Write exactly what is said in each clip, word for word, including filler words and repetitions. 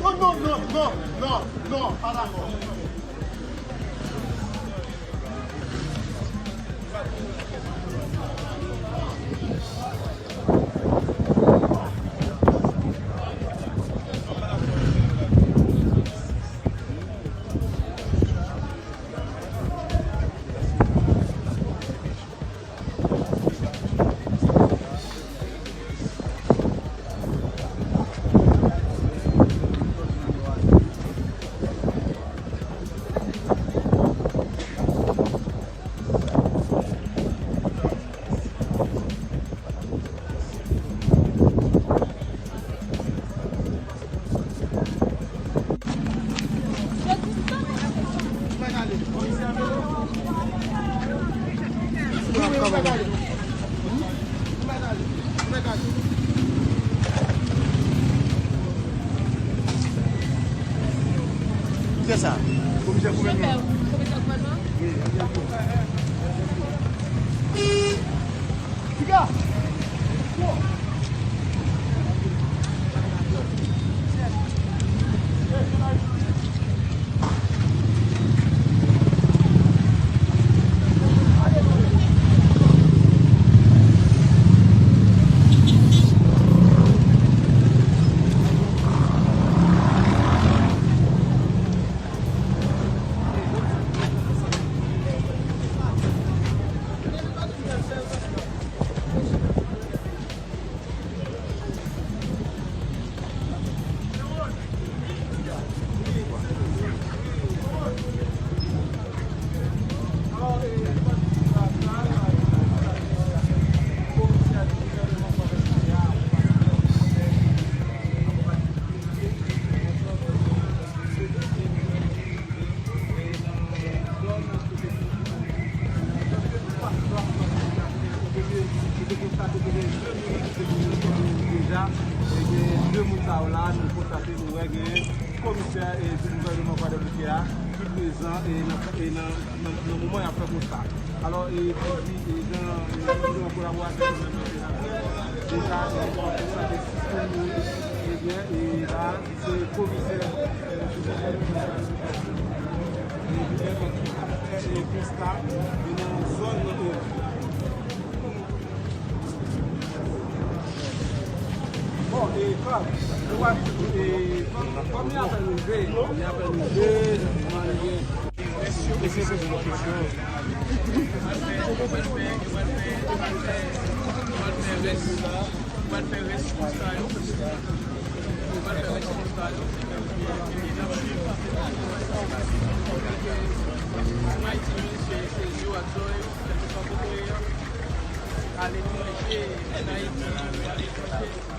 Non, non, non, non, non, non, pa dakò. Kisa? Komisè gouvènman. Komisè gouvènman? Wi. Piga! Deja, e gen de moun sa yo la, nou konstate, nou wè gen komisè, e, di gouvènman Gwadloup ki a, ki prezan, e, nan, e, nan, nan, nan moman y ap fè konsta. Alò, e, pou di, e, jan, e, jan kolaboratè nou menm nan te la, deja, e, konstate sistèm nou, e, byen, e, la, se komisè, e, e, ki ap fè, e, konsta, e, nan zòn nan, e, Bon, e, kòm, nou wè, e, kòm, kòm y ap rive, y ap rive, Yo pral fè, yo pral fè, yo pral fè, yo pral fè rès, yo pral fè rès konsta yo. Yo pral fè rès konsta yo. Pou Ayiti, se, se Joe ak Joy, kèlkeswa kote yo ye, aletranje, ann Ayiti, aletranje.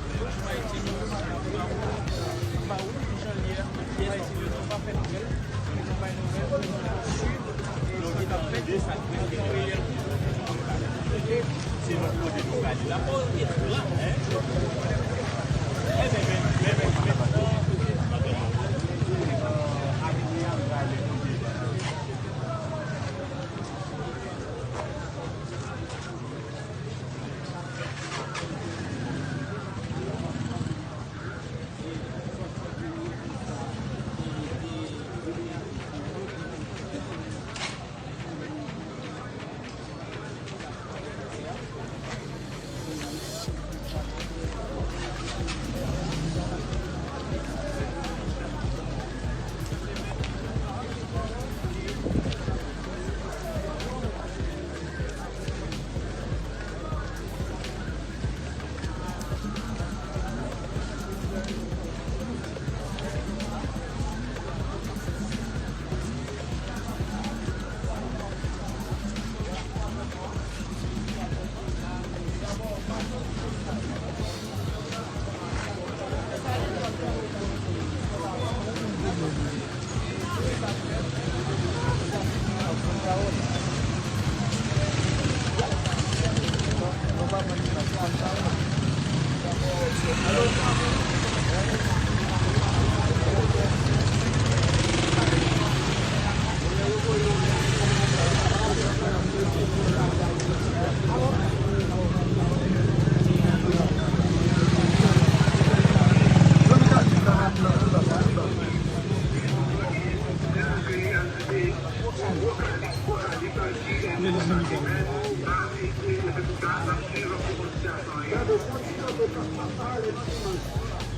Gade, santi nan peyi a, papa, le dimanche.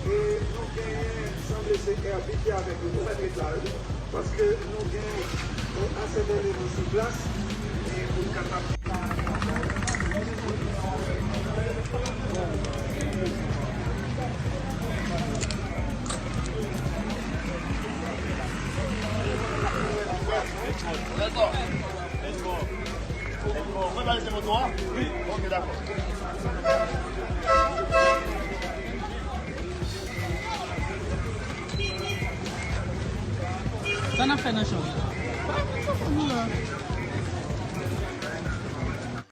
E nou genyen, sanble se Herbie ki avèk nou, nou mèt ret la, wi. Paske nou gen yon ansèt eleman sou plas, e pou n kapab. Let's go. Let's go. Let's go. Ou pral lese moto a? Wi. Ok, dakò. Sa n ap fè nan chanm? Sa fè nou la?